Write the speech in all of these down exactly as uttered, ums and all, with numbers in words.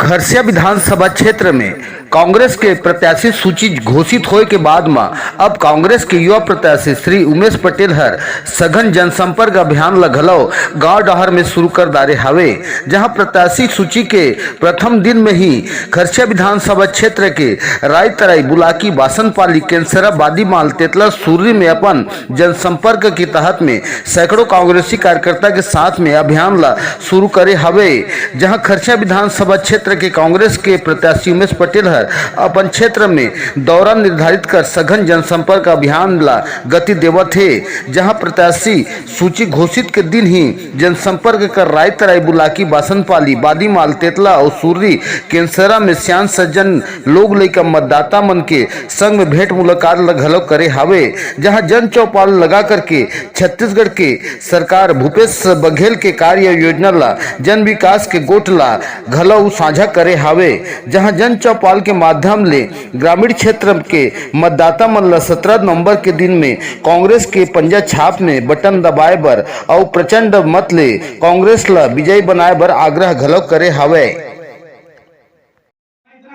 खरसिया विधानसभा क्षेत्र में कांग्रेस के प्रत्याशी सूची घोषित होए के बाद म अब कांग्रेस के युवा प्रत्याशी श्री उमेश पटेल हर सघन जनसंपर्क अभियान ल घलो गांव डहर में शुरू कर डारे हावे, जहां प्रत्याशी सूची के प्रथम दिन में ही खरसिया विधानसभा क्षेत्र के रायतराई, बुलाकी, बासनपाली, केंसरा, बादीमाल, तेतला, सुर्री में अपन जनसंपर्क के तहत में सैकड़ों कांग्रेसी कार्यकर्ता के साथ में अभियान ला शुरू करे हवे, जहां खरसिया विधानसभा क्षेत्र के कांग्रेस के प्रत्याशी उमेश पटेल हर अपन क्षेत्र में दौरा निर्धारित कर सघन जनसंपर्क अभियान ला गति देवत हे, जहां प्रत्याशी सूची घोषित के दिन ही जनसंपर्क कर रायतराई, बुलाकी, बासनपाली, बादीमाल, तेतला अउ सुर्री केंसरा में सियान सज्जन लोग लइका मतदाता मन के संग में भेंट मुलाकात ल घलो करे हावे, जहां जन चौपाल लगा करके छत्तीसगढ़ के सरकार भूपेश बघेल के कार्य योजना ला, जन विकास के गोठ ला घलो साझा करे हावे, जहां जन चौपाल के माध्यम ले ग्रामीण क्षेत्र के मतदाता मन ला सत्रह नवंबर के दिन में कांग्रेस के पंजा छाप में बटन दबाए बर अउ प्रचंड मत ले कांग्रेस ला विजयी बनाए बर आग्रह घलो करे हावय। इतना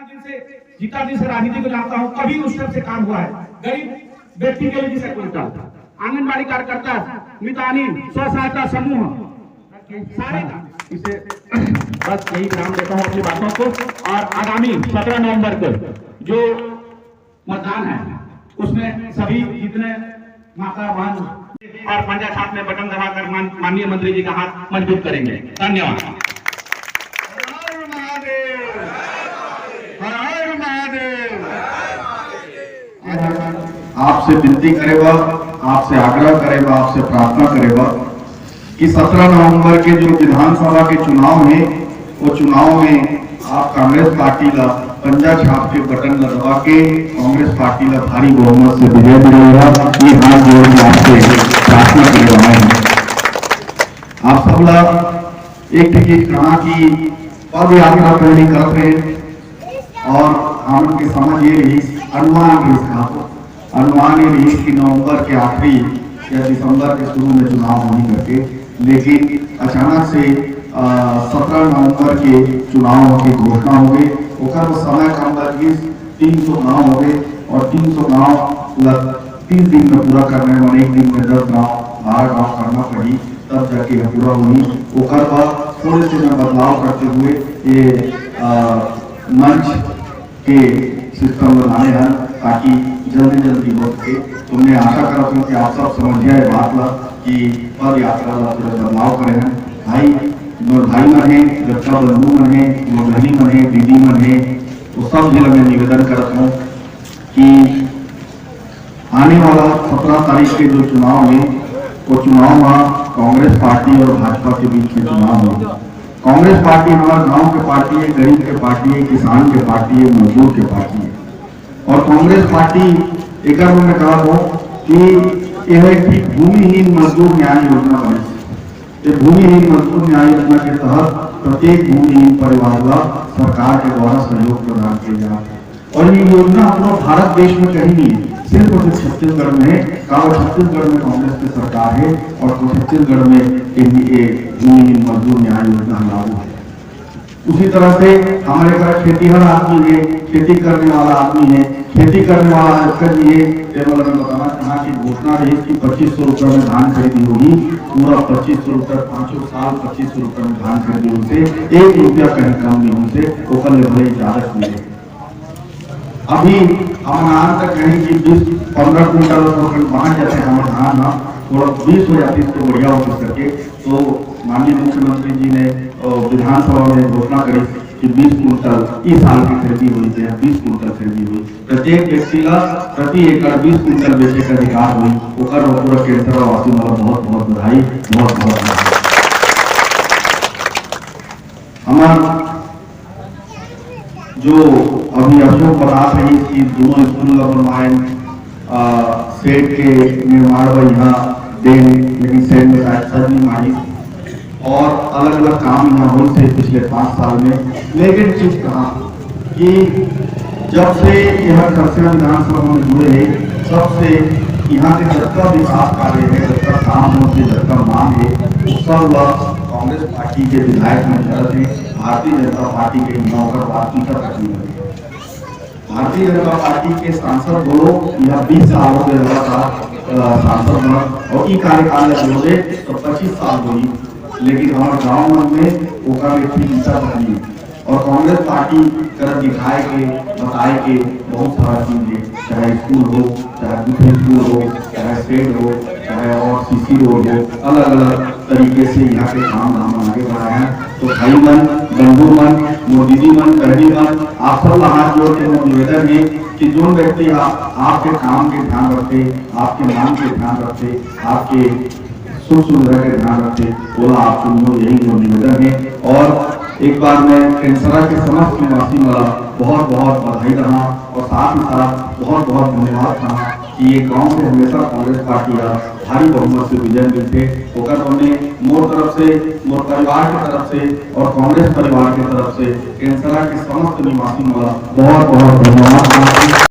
दिन से, जितना दिन से राजनीति को जानता हूँ, कभी उस टाइप से काम हुआ है? गरीब व्यक्ति के लिए जिसे कोई काम, आंगनबाड़ी कार्यकर्ता, मितानिन, स्व सहायता समूह, सारे का। इसे बस यही विराम देता हूँ अपनी बातों को। और आगामी सत्रह नवंबर को जो मतदान है, उसमें सभी जितने माता बहन और पंजा छाप में बटन दबाकर मान-, माननीय मंत्री जी का हाथ मजबूत करेंगे। धन्यवाद। हर हर महादेव। हर हर महादेव। आपसे विनती करेबा, आपसे आग्रह करेबा, आपसे प्रार्थना करेबा कि सत्रह नवंबर के जो विधानसभा के चुनाव हे, वो चुनाव में आप कांग्रेस पार्टी ला पंजा छाप के बटन ला दबा के कांग्रेस पार्टी ला भारी बहुमत से विजय दिलाएगा। ये हाथ जोड़ के आपसे प्रार्थना करे रहे हैं। आप सब ला एक ठे चीज कहा कि पद यात्रा पहली करत रहे और हमन के समझ ये रही, अनुमान रही साहब, अनुमान ये रही कि नवंबर के आखिरी या दिसंबर के शुरू में चुनाव होही करके, लेकिन अचानक से, अ, सत्रह नवंबर के चुनाव के घोषणा हो गई। ओकर बर समय कम लग गई, तीन सौ गांव हो गए और तीन सौ गांव ल तीस दिन में पूरा करना है, माने एक दिन में दस गांव, बारह गांव करना पड़ी, तब जाके यह पूरा होही। ओकर बाद थोड़े से मैं बदलाव करते हुए ये, अ, मंच के सिस्टम बनाने हैं, ताकि जल्दी जल्दी हो सके। तो मैं आशा करता हूँ कि आप सब समझिए ये बात ला कि पद यात्रा ला थोड़ा बदलाव करे हैं। भाई, मोर भाई मन है, जतका बंधु मन है, मोर बहनी मन है, दीदी मन है, वो सब झन ला मैं निवेदन करत हूँ कि आने वाला सत्रह तारीख के जो चुनाव है, वो चुनाव में कांग्रेस पार्टी और भाजपा के बीच में चुनाव है। कांग्रेस पार्टी हमारे गांव के पार्टी है, गरीब के पार्टी है, किसान के पार्टी है, मजदूर के पार्टी है। और कांग्रेस पार्टी एकर में मैं कहत हूँ कि यह एक भूमिहीन मजदूर न्याय योजना बने। ये भूमिहीन मजदूर न्याय योजना के तहत प्रत्येक भूमिहीन परिवार ला सरकार के द्वारा सहयोग प्रदान किया जाता है। और ये योजना पूरा भारत देश में कहीं नहीं है, सिर्फ और सिर्फ छत्तीसगढ़ में है। काबर छत्तीसगढ़ में कांग्रेस की सरकार है और छत्तीसगढ़ में ये भूमिहीन मजदूर न्याय योजना लागू है। उसी तरह से हमारे तरह खेतीहर आदमी है, खेती करने वाला आदमी है, खेती करने वाला आजकल ये टेबल में बताना चाहा कि घोषणा रही कि पच्चीस सौ रुपये में धान खरीदी होगी, पूरा पच्चीस सौ रुपये, पाँचों साल पच्चीस सौ रुपये में धान खरीदी होगी, एक रुपया कहीं कम नहीं होगी, ओकर ले भले इजाजत मिले। अभी हम धान तक कहीं कि बीस, पन्द्रह कुंटल और कहीं बाहर जाते हैं, हमारे धान ना थोड़ा बीस हो जाती तो बढ़िया हो सके। तो माननीय मुख्यमंत्री जी ने, अ, विधानसभा में घोषणा करी कि बीस कुंटल इस साल की खरीदी हुई थी, बीस कुंटल खरीदी हुई। प्रत्येक व्यक्ति का प्रति एकड़ बीस कुंटल बेचे का अधिकार हुई। ओकर पूरा केंद्र वासी वाला बहुत बहुत बधाई, बहुत बहुत बधाई। हमार जो अभी अशोक बतात रहिस कि दोनों स्कूल ला बनवाएन, अ, शेड के निर्माण बर यहाँ देन, लेकिन शेड में शायद सर नहीं मानी। और अलग-अलग काम यहाँ होइस हे पिछले पाँच साल में। लेकिन चीज कहा कि जब से यहाँ खरसिया विधानसभा में जुड़े हैं, तब से यहाँ के जतका विकास कार्य है, जतका काम होइस हे, जतका मांग है, वो सब ला कांग्रेस पार्टी के विधायक मन करत हैं। भारतीय जनता पार्टी के ही नौकर बात की तक नहीं लगे। भारतीय जनता पार्टी के सांसद बोलो, यह बीस साल हो गए लगातार, अ, सांसद बना और ई कार्यकाल ला जोड़े तो पच्चीस साल होई, लेकिन हमारे गांव मन में ओकर एक भी ईंटा तक नहीं। और कांग्रेस पार्टी कर दिखाए के, बताए के बहुत सारा चीज है, चाहे स्कूल हो, चाहे दूसरे स्कूल हो, चाहे शेड हो, चाहे और सीसी रोड हो, अलग-अलग तरीके से यहाँ के काम धाम आगे बढ़ाए हैं। तो भाई मन, बंधु मन, मोर दीदी मन, बहनी मन, आप सब ला हाथ जोड़ के मोर निवेदन है कि जोन व्यक्ति आप, आपके काम के ध्यान रखे, आपके नाम के ध्यान रखे, आपके सुख सुविधा के ध्यान रखे, ओला आप चुनियो, यही मोर निवेदन है। और एक बार मैं केंसरा के समस्त निवासी मन ला बहुत बहुत बधाई दहा और साथ ही साथ बहुत बहुत धन्यवाद दहा कि ये गांव से हमेशा कांग्रेस पार्टी का भारी बहुमत से विजय मिलते। ओकर हमने मोर तरफ से, मोर परिवार के तरफ से और कांग्रेस परिवार के तरफ से केंसरा के समस्त निवासी मन ला बहुत बहुत धन्यवाद दहा।